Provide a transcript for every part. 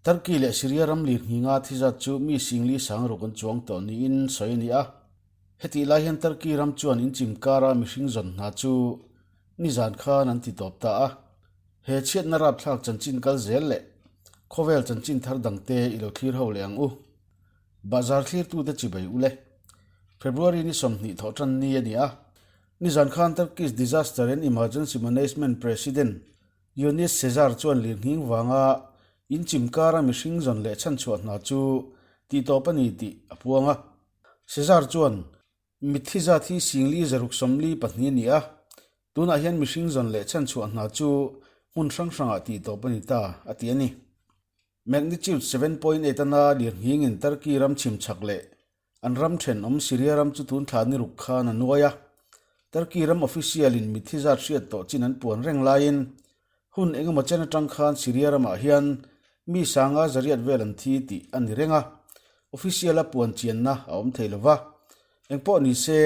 Turkey leh Syria ram lirnghinga thi zat chu mi singli sangruk an chuang tawh niin sawi a ni a. Hetih lai hian Turkey ram chuan inchim kara mihring zawn hna chu nizan khan an ti tawp ta a. He chhiatna rapthlak chanchin kal zel leh khawvel chanchin thar dangte i lo thlir ho leh ang u. Bahzar thlirtute chibai u le. February ni 20 thawh tan ni a ni a. Nizan khan Turkish Disaster and Emergency Management President Yunus Sezer chuan lirnghing vanga inchim kara mihring zawn leh chhanchhuah hna chu tihtawp a ni tih a puang a. Sezer chuan, Mitthi zat hi singli zaruk 42 a ni a, tunah hian mihring zawn leh chhanchhuah hna chu hmun hrang hrangah tihtawp a ni ta, a ti a ni. Magnitude 7.8 ana lirnghingin Turkey ram chhim chhak leh An ram thenawm Syria ram chu tun thla ni ruk khan a nuai a. Turkey ram official in mitthi zat hriat tawh chin an puan reng laiin hun engemaw chen atang khan Syria ramah hian mi sanga zariat vel an thi tih a ni reng a, official a puan chianna a awm thei lova. Engpawh ni se,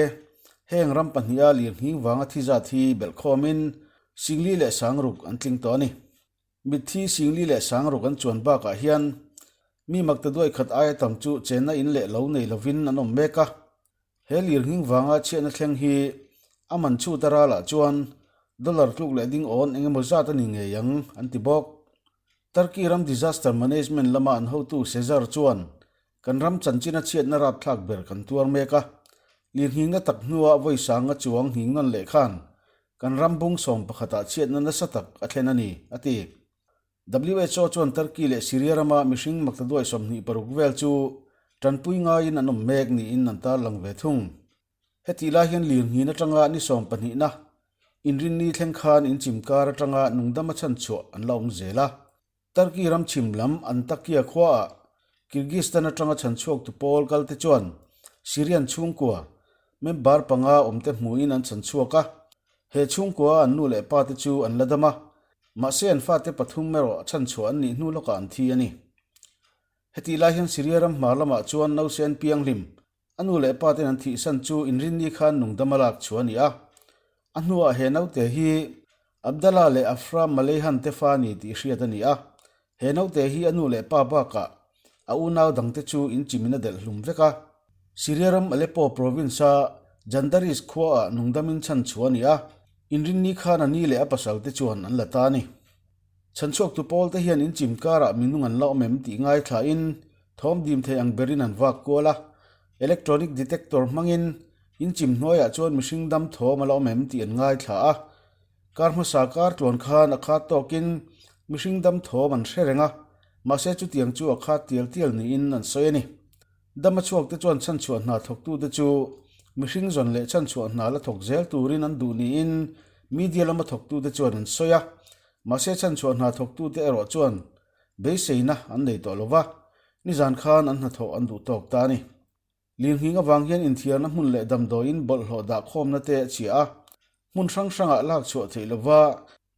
heng ram pahniha lirnghing vanga thi zat hi belhkhawmin singli leh sangruk an tling tawh a ni. Mitthi singli leh sangruk an chuan bakah hian mi makta duai khat aia tam chu chenna in leh lo nei lovin an awm mek a. He lirnghing vanga chhiatna thleng hi a man chhut a ralah chuan dollar tluk leh ding awn eng emaw zat a ni ngei ang an ti bawk. Turkey ram disaster management lama an hotu Sezer chuan kan ram chanchina chhiatna rapthlak ber kan tuar mek a. Lirnghinga tak hnua vawi sanga chuang nghing nawn leh khan Kan ram bung sawm pakhatah chhiatna nasa tak a thlen a ni, a ti. WHO chuan Turkey leh Syria rama mihring maktaduai 26 vel chu tanpui ngaiin an awm mek niin an tarlang ve thung. Hetih lai hian lirnghin atanga ni sawmpahnihna inrinni thleng khan inchim kar atanga nungdama chhanchhuah an la awm zel a. Turkey ram chhim lam Antakya khuaah Kyrgyzstan atanga chhanchhuaktu pawl kalte chuan Syrian chhungkua member panga awmte hmuhin an chhanchhuak a. He chhungkua an nu leh pate chu an la dam a, mahse an fate pathum erawh chhanchhuah an nih hnu lawkah an thi a ni. Hetih lai hian Syria ram hmar lamah chuan nausen pianghlim a nu leh paten an thihsan chu inrinni khan nungdam a lak chhuah a ni a. A hnuah he naute hi Abdallah leh Afra Maleihan te fa ni tih hriat a ni a. He naute hi a nu leh pa bakah a unau dangte chu inchimin a delh hlum vek a. Syria ram Aleppo province-a Jandaris khuaah nungdamin chhan chhuah a ni a, inrinni khan a ni leh a pasalte chuan an la ta a ni. Chhanchhuaktu pawlte hian inchim karah minung an la awm em tih ngaithlain thawm dim thei ang berin an vak kual a. Electronic detector hmangin inchim hnuaiah chuan mihring dam thawm a la awm em tih an ngaithla a. Kar hmasa kar tluan khan a khat tawkin mihring dam thawm an hre reng a, mahse chutiang chu a khat tial tial niin an sawi a ni. Dam a chhuakte chuan chhanchhuah hna thawktute chu mihring zawn leh chhanchhuah hna la thawk zel turin an duh niin media lama thawktute chuan an sawi a. Mahse chhanchhuah hna thawktute erawh chuan beiseina an nei tawh lo va, nizan khan an hnathawh an duh tawk ta a ni. Lirnghing avang hian inthiarna hmun leh damdawiin bawlhhlawh dahkhawmna te a chhia a, hmun hrang hrangah lak chhuah theih lova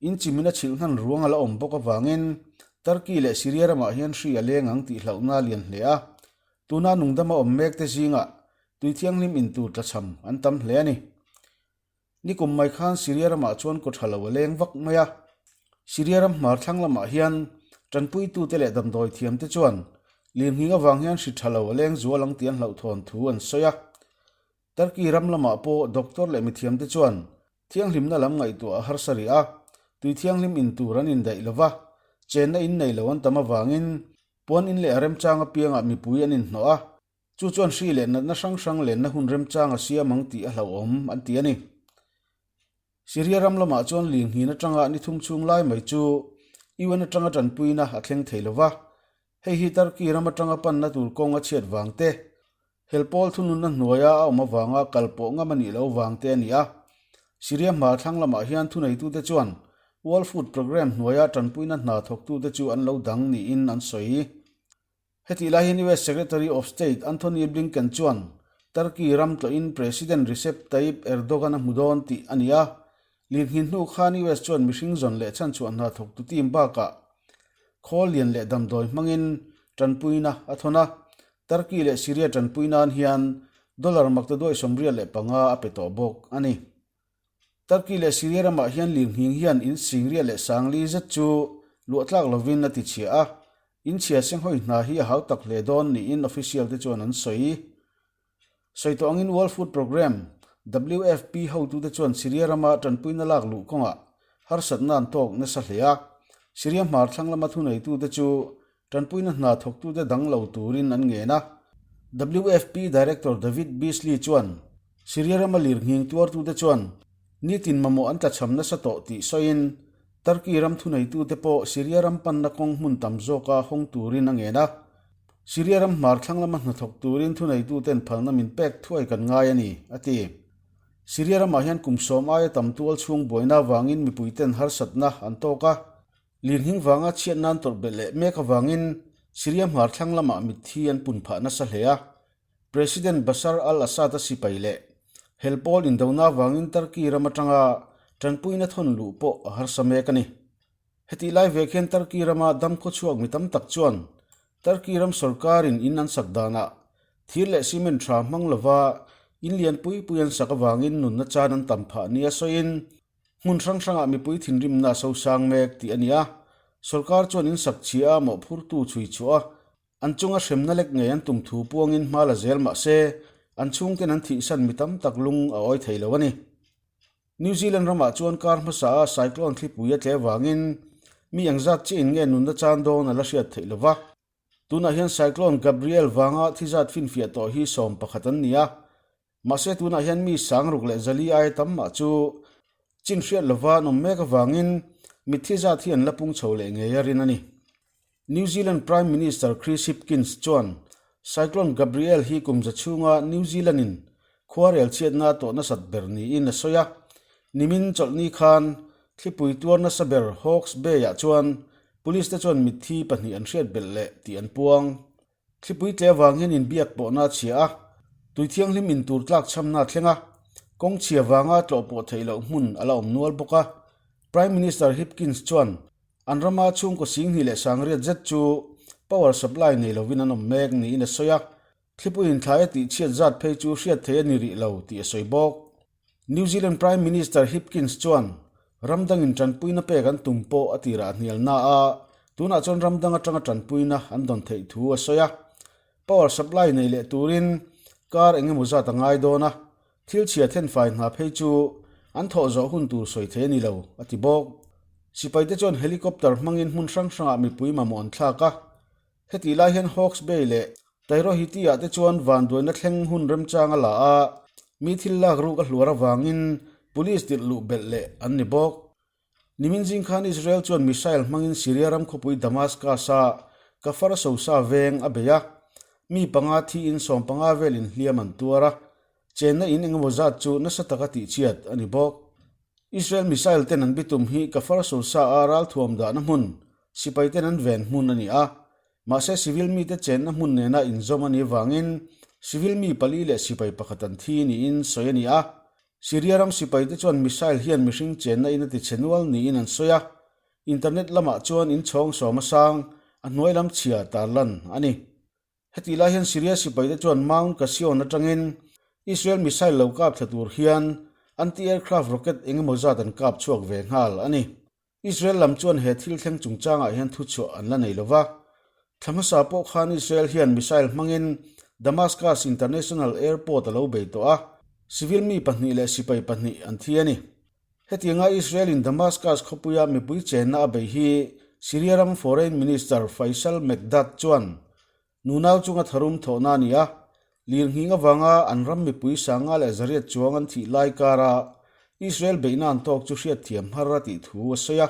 inchimin a chhilh hnan ruang a la awm bawk avangin Turkey leh Syria ramah hian hri a leng ang tih hlauhna a lian hle a. Tuna nungdama awm mekte zingah tui thianghlim intur tlachham an tam hle a ni. Nikum mai khan Syria ramah chuan kaw tha lo a leng vak mai a. Syria ram hmar thlang lamah hian tanpuitute leh damdawi thiamte chuan lirnghing avang hian hri tha lo a leng zual ang tih an hlauhthawn thu an sawi a. Turkey ram lamah pawh doctor leh mithiamte chuan thianghlimna lam ngaihtuah a harsa rih a, tui thianghlim in tur an indaih lo va, chenna in nei lo an tam avangin puan in leh a remchang apiangah mipui an inhnawh a. Chu chuan hri leh natna hrang hrang lenna hun remchang a siam ang tih a hlauhawm an ti a ni. Syria ram lamah chuan lirnghin atanga ni thum chhung lai mai chu UN atanga tanpuina a thleng thei lo va, hei hi Turkey ram atanga panna tur kawng a chhiat vang te, helpawl thununna hnuaia a awm avanga kal pawh ngam a nih loh vang te a ni a. Syria hmar thlang lamah hian thuneitute chuan World Food Programme hnuaia tanpuina hna thawktute chu an lo dang niin an sawi. Hetih lai hian US Secretary of State Antony Blinken chuan Turkey ram tlawhin President Recep Tayyip Erdogan a hmu dawn tih a ni a. Lirnghin hnu khan US chuan mihring zawn leh chhanchhuah hna thawktu team bakah khawl lian leh damdawi hmangin tanpuina a thawn a. Turkey leh Syria tanpui nan hian dollar maktaduai 85 a pe tawh bawk a ni. Turkey leh Syria ramah hian lirnghing hian in singriat leh sangli zet chu luah tlak lovin a ti chhia a. In chhia senghawi hna hi a hau tak hle dawn niin official te chuan an sawi. Sawi tawh angin World Food Programme, WFP, hotute chuan Syria rama tanpuina lak luh kawngah harsatna an tawk nasa hle a. Syria hmar thlang lama thuneitute chu tanpuina hna thawktute dang lo turin an ngen a. WFP Director David Beasley chuan Syria rama lirnghing tuartute chuan nitin mamawh an tlachham nasa tawh tih sawiin Turkey ram thuneitute pawh Syria ram panna kawng hmun tam zawka hawng turin a ngen a. Syria ram hmar thlang lama hnathawk turin thuneituten phalna min pek thuai kan ngai a ni, a ti. Syria ramah hian kum sawm aia tam tual chhung buaina avangin mipuiten harsatna an tawk a. Lirnghing vanga chhiat nan tawrh belh leh mek avangin Syria hmar thlang lamah mitthi an pun phah nasa hle a. President Bashar al-Assad-a sipai leh hel pawl indona avangin Turkey ram atanga tanpuina thawn luh pawh a harsa mek a ni. Hetih lai vek hian Turkey rama dam khawchhuak mi tam tak chuan Turkey ram sorkarin in an sak danah thir leh cement tha hmang lova in lian pui pui an sak avangin nunna chan an tam phah nia sawiin Hmun hrang hrangah mipui thinrimna a sosang mek tih a ni a, sorkar chuan in sak chhia a mawhphurtu chhui chhuah a, an chunga hremna lek ngei an tum thu puangin hma la zel mah se, an chhungten an thihsan mi tam tak lung a awi thei lo a ni. New Zealand ramah chuan kar hmasa a cyclone thlipui a tle vangin mi engzat chiah in nge nunna chan dawn a la hriat theih lo va. Tunah hian Cyclone Gabrielle vanga thizat finfiah tawh hi 11 an ni a, mahse tunah hian mi sangruk leh zali aia tam mah chu chin hriat lova an awm mek avangin mitthi zat hi an la pung chho leh ngei a rin a ni. New Zealand Prime Minister Chris Hipkins chuan Cyclone Gabrielle hi kum za chhunga New Zealand-in khuarel chhiatna a tawh nasat ber niin a sawi a, nimin chawlhni khan thlipui tuar nasa ber Hawke's Bay-ah chuan Police te chuan mitthi pahnih an hriat belh leh tih an puang. Thlipui tle avang hian inbiak pawhna a chhia a, tui thianghlim in tur tlak chhamna a thleng a, kawng chhia vanga tlawh pawh theih loh hmun a la awm nual bawk a. Prime Minister Hipkins chuan an rama chhungkaw singhnih leh sangriat zet chu power supply nei lovin an awm mek niin a sawi a, Thlipui inthlai a tihchhiat zat phei chu hriat theih a ni rih lo tih a sawi bawk. New Zealand Prime Minister Hipkins chuan ram dangin tanpuina pek an tum pawh a tirah a hnial na a, tunah chuan ram dang atanga tanpuina an dawn theih thu a sawi a. Power supply nei leh turin kar eng emaw zat a ngai dawn a, thil chhia thenfai hna phei chu an thawh zawh hun tur sawi theih a ni lo, a ti bawk. Sipaite chuan helicopter hmangin hmun hrang hrangah mipui mamawh an thlak a, Hetih lai hian Hawke's Bay leh Tairohiti-ah te chuan vanduaina thleng hun remchang a la a, mi thil lak ruk a hluar avangin police tirh luh belh leh an ni bawk. Nimin zing khan Israel chuan missile hmangin Syria ram khawpui Damascus-a Kafar Sousa veng a bei a, mi panga thiin 15 velin hliam an tuar a, chenna in engemaw zat chu nasa taka tihchhiat a ni bawk. Israel missile ten an bitum hi Kafar Sousa-a ralthuam dahna hmun Sipai ten an ven hmun a ni a, mahse civil mite chenna hmun nena inzawm a nih avangin civil mi pali leh sipai pakhat an thi niin sawi a ni a. Syria ram sipaite chuan missile hian mihring chenna in a ti chhe nual niin an sawi a, internet lamah chuan inchhawng sawm a sang, a hnuai lam chhia tarlan a ni. Hetih lai hian Syria sipaite chuan Mount Qasioun atangin Israel missile lo kap thla tur hian anti-aircraft rocket engemaw zat an kap chhuak ve nghal a ni. Israel lam chuan he thil thleng chungchangah hian thuchhuah an la nei lo va. Thla hmasa pawh khan Israel hian missile hmangin Damascus International Airport a lo bei tawh a, civil mi pahnih leh sipai pahnih an thi a ni. Hetianga Israel-in Damascus khawpuia mipui chenna a bei hi Syria ram Foreign Minister Faisal Mekdad chuan nunau chunga tharum thawhna a ni a, lirnghing avanga an ram mipui sanga leh zariat chuang an thih lai kara Israel beihna an tawk chu hriatthiam har a tih thu a sawi a.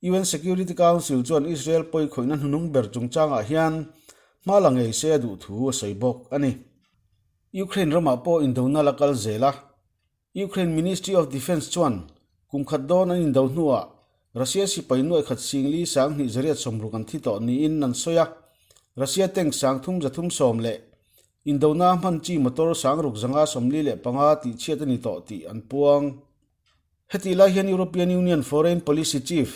UN Security Council chuan Israel pawi khawihna hnunung ber chungchangah hian hma la ngei se a duh thu a sawi bawk a ni. Ukraine ramah pawh indona la kal zel a, Ukraine Ministry of Defence chuan kum khat dawn an indo hnuah Russia sipai nuaikhat singli sanghnih zariat sawmruk an thi tawh niin an sawi a, Russia tank sangthum zathum sawm leh indona hman chi motor sangruk zanga 45 tihchhiat a ni tawh tih an puang. Hetih lai hian European Union Foreign Policy Chief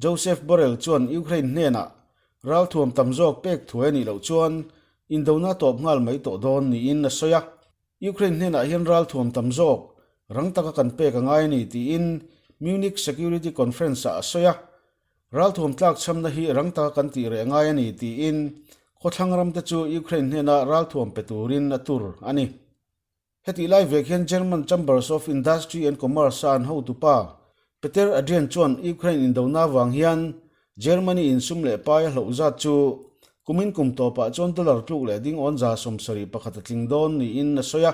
Josep Borrell chuan Ukraine hnenah ralthuam tam zawk pek thuai a nih loh chuan indona tawp nghal mai tawh dawn niin a sawi a. Ukraine hnenah hian ralthuam tam zawk rang taka kan pek a ngai a ni tiin Munich Security Conference-ah a sawi a. Ralthuam tlakchhamna hi rang taka kan tih reh ngai a ni tiin khawthlang ramte chu Ukraine hnena ralthuam pe turin a tur a ni. Hetih lai vek hian German Chambers of Industry and Commerce-a an hotupa Peter Adrian chuan Ukraine indona avang hian Germany in sum leh pai a hloh zat chu kumin kum tawpah chuan dollar tluk leh ding awn 70% a tling dawn niin a sawi a.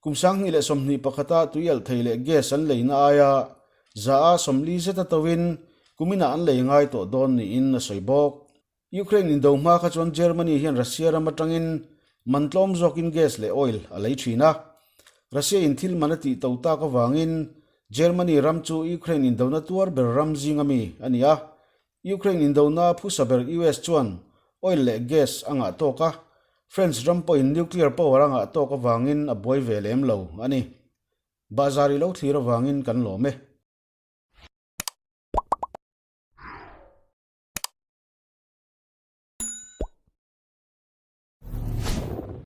Kum 2021-a tuialh thei leh gas an leina aia 40% zeta toin kuminah an lei ngai tawh dawn niin a sawi bawk. Ukraine indo hma kha chuan Germany hian Russia ram atangin man tlawm zawkin gas leh oil a lei thin a. Russia in thil man a tih to tak avangin Germany ram chu Ukraine indona tuar ber ram zinga mi a ni a. Ukraine indona phusa ber US chuan oil leh gas a ngah tawk a, France ram pawhin nuclear power a ngah tawk avangin a buai ve lem lo a ni. Bahzar i lo thlir avangin kan lawm e.